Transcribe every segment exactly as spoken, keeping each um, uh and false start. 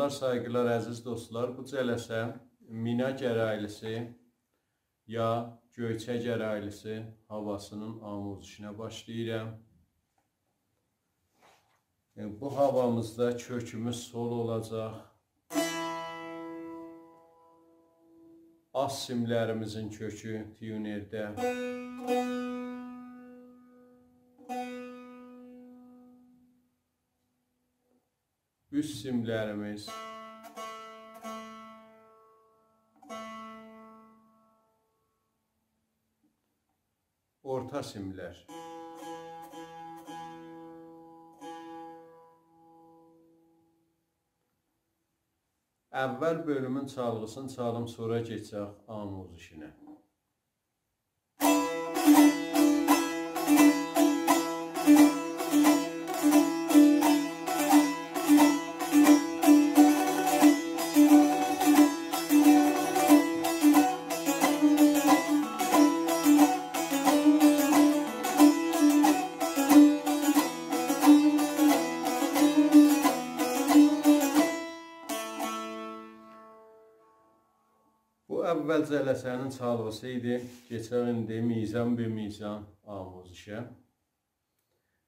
سایغیلار، عزیز دوستلار، بو جلسه مینا گرایلی‌سی یا گؤیچه گرایلی‌سی هاواسینین آموزشینه باشلاییرام. ائ، بو هاوامیزدا کؤکوموز سول اولاجاق. آلت سیملریمیزین کؤکو تیونرده. اوست سیملریمیز. اورتا سیملر. اول بؤلومون چالغی‌سینی چالیم، سونرا کئچک آموزشینه. بو اول جلسه‌نین چالغی‌سی ایدی. کئچک ایندی میزان به میزان آموزشه.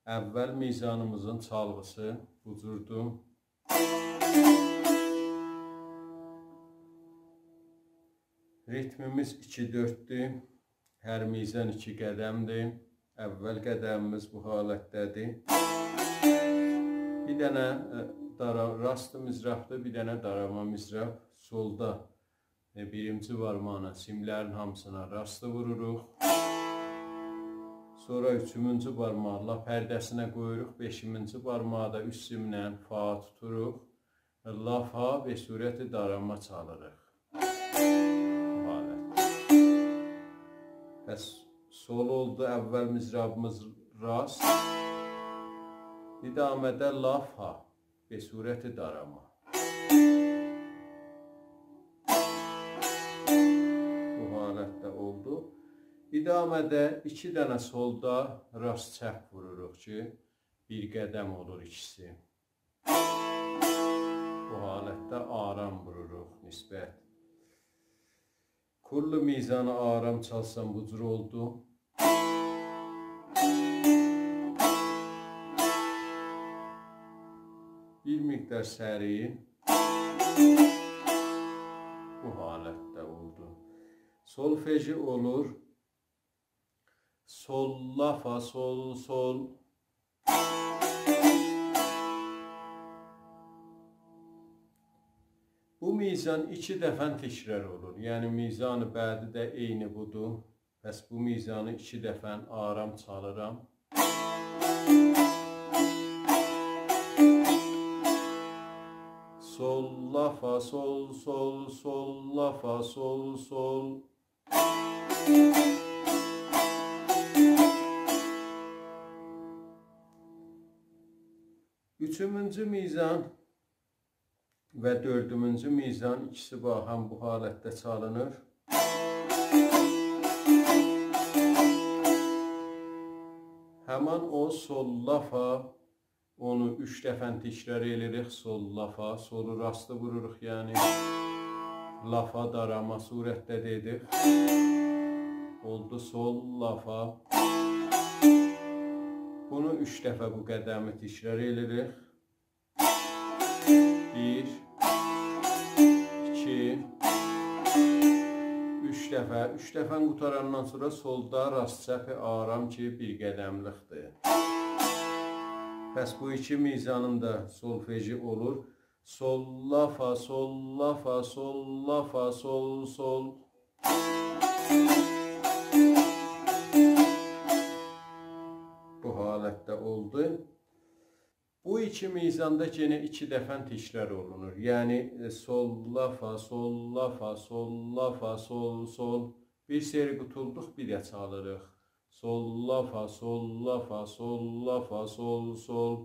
اول میزانیمیزین چالغی‌سی بو جوردور. ریتمیمیز ایکی دؤرددور. هر میزان ایکی قدمدیر. اول قدمیمیز بو حالتده‌دیر. بیر دنه، ائ، دارا-، راست مضرابدیر، بیر دنه داراما مضراب. سولدا ائ، بیرینجی بارماغینا سیملرین هامیسینا راستی ووروروق. سونرا اوچومونجو بارماغی لا پرده‌سینه قویوروق، بئشیمینجی بارماغی دا اوست سیمله فا توتوروق. لا، فا به صورت داراما چالیریق. بو حالت. پس سول اولدو اول مضرابیمیز راست. ادامه‌ده لا، فا. به صورت داراما. بو حالتده اولدو. ادامه‌ده ایکی دنه سولدا راست چپ ووروروق کی، بیر قدم اولور ایکیسی. بو حالتده آرام ووروروق نسبت. کل میزانی آرام چالسام بو جور اولدو. بیر مقدار سریع. بو حالتده اولدو. سولفژی اولور. سول، لا، فا، سول، سول. بو میزان ایکی دفعه تکرار اولور. یعنی میزان بعدی ده عینی بودور. پس بو میزانی ایکی دفعه آرام چالیرام. سول، لا، فا، سول، سول، سول، لا، فا، سول، سول. اوچومونجو میزان و دؤردومونجو میزان ایکیسی باهم بو حالتده چالینیر. همان او سول، لا، فا، اونو اوچ دفعه تکرار ائله‌ییریک. سول، لا، فا، سولو راستی ووروروق، یعنی لا، فا داراما صورتده دئدیک. اولدو سول، لا، فا. بونو اوچ دفعه بو قدمی تکرار ائله‌ییریک. بیر، ایکی، اوچ دفعه. اوچ دفعه قوتاراندان سونرا سولدا راست چپی آرام کی، بیر قدملیکدیر. پس بو ایکی میزانین دا سولفژی اولور. سول، لا، فا، سول، لا، فا، سول، لا، فا، سول، سول. بو حالتده اولدو. بو ایکی میزان دا یئنه ایکی دفعه تکرار اولونور. یعنی، ائ، سول، لا، فا، سول، لا، فا، سول، لا، فا، سول، سول. بیر سری قوتولدوق، بیر ده چالیریق. سول، لا، فا، سول، لا، فا، سول، لا، فا، سول، سول.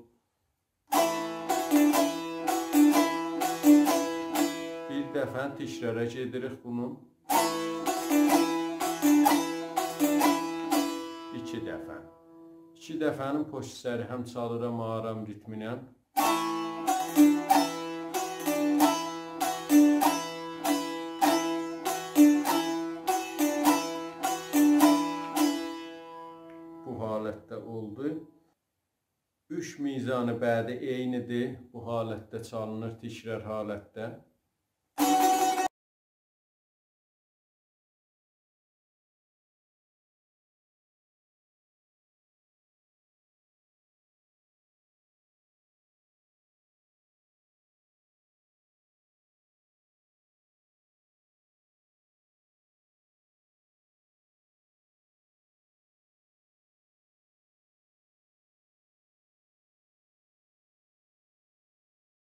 بیر دفعه تکرارا گئدیریک بونو. ایکی دفعه. ایکی دفعه‌نین پشت سری هم چالیرام آرام ریتمینن. بو حالتده اولدو. اوچ میزان بعدی عینی‌دیر. بو حالتده چالینیر، تکرار حالتده.